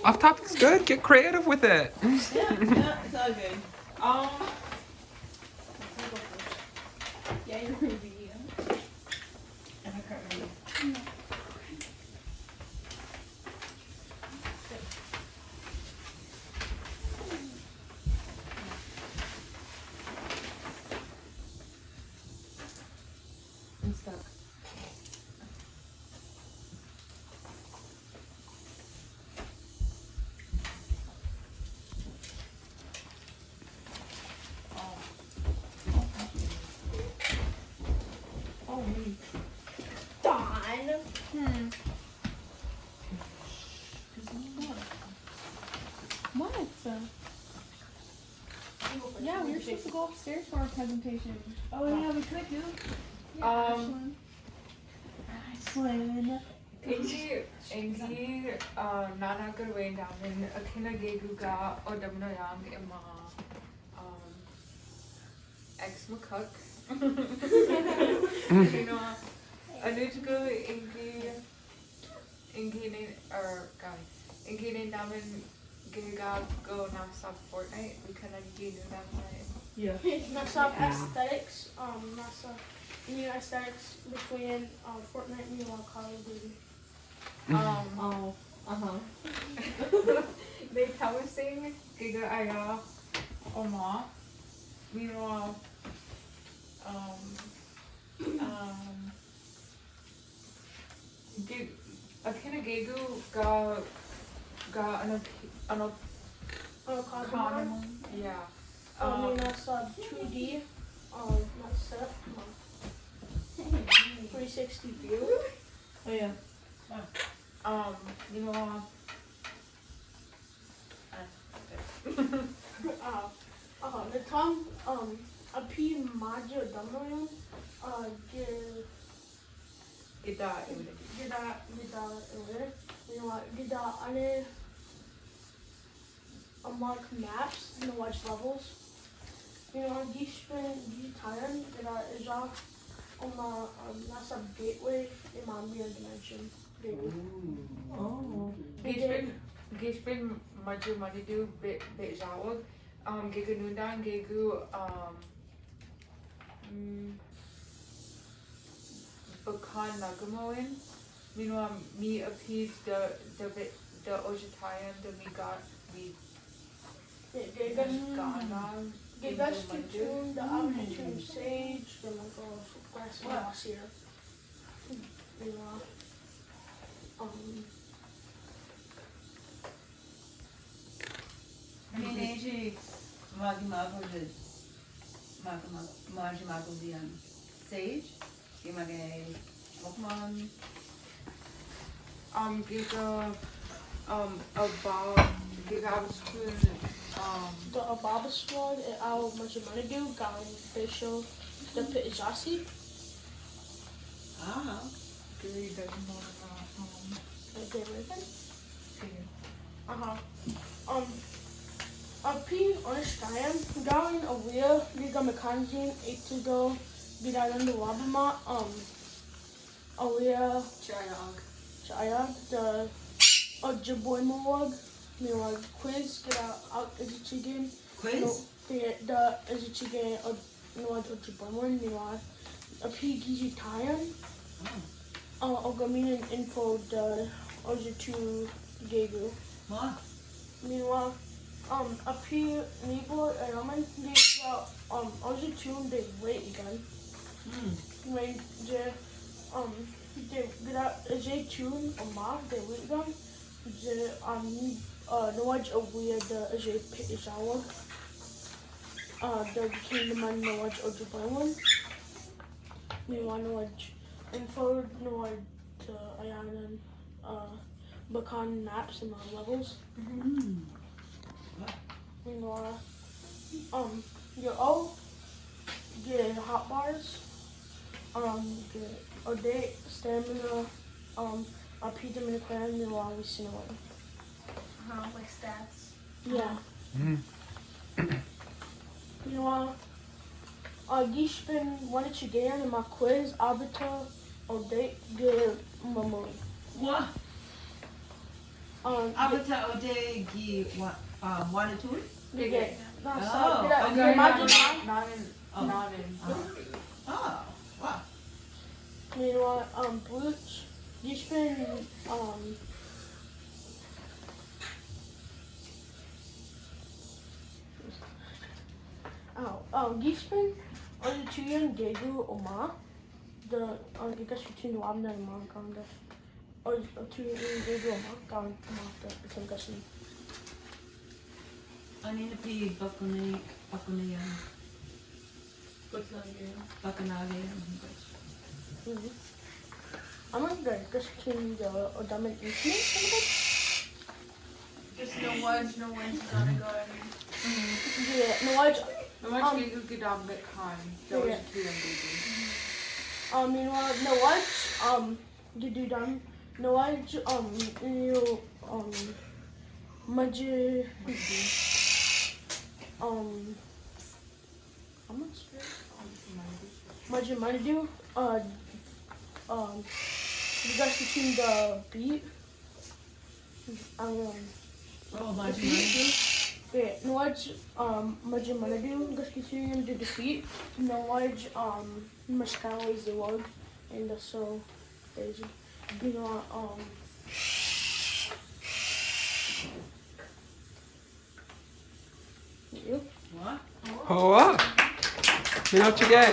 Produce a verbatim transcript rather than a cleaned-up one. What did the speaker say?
Off topic's good. Get creative with it. Yeah, yeah, it's all good. Um, yeah, you're gonna be, uh, and I can't remember. I'm stuck. Oh. Oh, wait. Darn. Hmm. What? Yeah, we were supposed to go upstairs for our presentation. Oh, yeah, we could do. Yeah, um, Ashlyn. Ashlyn. Ingi, ingi, uh, nanagarwen damin, akina gegu ga o damno yang ima, um, X McCook. You know, anutuku ingi, ingi ne, or, God, ingi ne damin gega go nasa Fortnite, we can do that. Yeah. Nasa aesthetics, um, nasa new aesthetics between, uh, Fortnite and Call of Duty. Um, oh, uh-huh. They tell us thing, gega aya, oma, meanwhile, um, um, Ge-, akina gegu ga, ga ano, ano, ano, Pokemon? Yeah. Um, nasa two D, um, nasa, um, three sixty view. Oh, yeah. Um, you know, uh, uh, uh, the Tom, um, a pi majo damno, uh, ge- Gida, gida, gida, gida, gida, ale, a mark maps, you know, watch levels. You know, gi spin, gi tayan, gida, is a, um, uh, um, that's a gateway in my mirror dimension. Gateway. Oh. Gi spin, gi spin, maju, maju, do, bit, bit, jawag. Um, gegu nundan, gegu, um, Mm. Bakan nagamoin. Meanwhile, mi a pi da, da, da ojitayan, da mi ga, mi ga, ga na, ga na tutun, da a tutun sage, da mi ga grass here. Meanwhile, um, Mine ji magi mago ji, magi mago, magi mago ji, um, sage, i magi Pokemon. Um, gega, um, a ba-, gega abascon, um, the, a babascon, e, ao maji manidu, gawin facial, the pit jasi. Ah. Gawin, um, okay, right then. Aha. Um, a pi onestayan, gawin a wia, gega makanjin, itudo, gida dan do wabama, um, a wia, chayag. Chayag, the, a jaboy mawag, miwag quiz, gida, a, is it chicken? Quiz? No, the, the, is it chicken, a Nuwaj o jaboymon, meanwhile, a pi giji tayan. Oh. Uh, o gaminan info da o jitu gegu. What? Meanwhile, um, a pi nibo, uh, ramen, they, uh, um, o jitu, they wait again. Mm. When they, um, they, they, they tune, um, they wait again. Dze, um, uh, Nuwaj a wia da dze pe-, jawa. Uh, da kingdom Nuwaj o jabawan. Meanwhile, Nuwaj info, Nuwaj, uh, ayanan, uh, bakan maps and, uh, levels. Mm. Meanwhile, um, you're all Ge hot bars, um, ge ode, stamina, um, a pi de miniqueran, meanwhile, we see one. Uh-huh, like stats. Yeah. Mm. Meanwhile, uh, gi spin one chigean in my quiz, abita, ode, ge mamon. What? Um, a, bata ode gi wa-, um, Wanatun? Sige. Oh, okay. Imagine, ha? Namin, namin. Oh. Oh, wow. Meanwhile, um, Butch, he's been, um, oh, oh, he's been on the two-year-old Diego Oma. The, uh, because between the one and one kind of. O, o tui ni dede o ma, ka ma te, te kasi. Ani na pi bakune, bakune ya. Bakune ya. Bakune ya. Mhm. Ama ga kasi kin ya o dame isi. Kasi Nawaj, Nawaj is gonna go in. Mhm. Yeah, Nawaj, Nawaj, um, gigil gidam bek han. That was, yeah, a two-year-old baby. Um, meanwhile, Nawaj, um, Dudu dan, Nawaj, um, you, um, Maji, um, how much? Maji Mandu, uh, um, you guys between the beat. Um, oh, Maji Mandu? Yeah, Nawaj, um, Maji Mandu, you guys between the defeat. Nawaj, um, Mashkawa is the world, and so Daisy. You know, um, you? What? Hoa. Mino chige.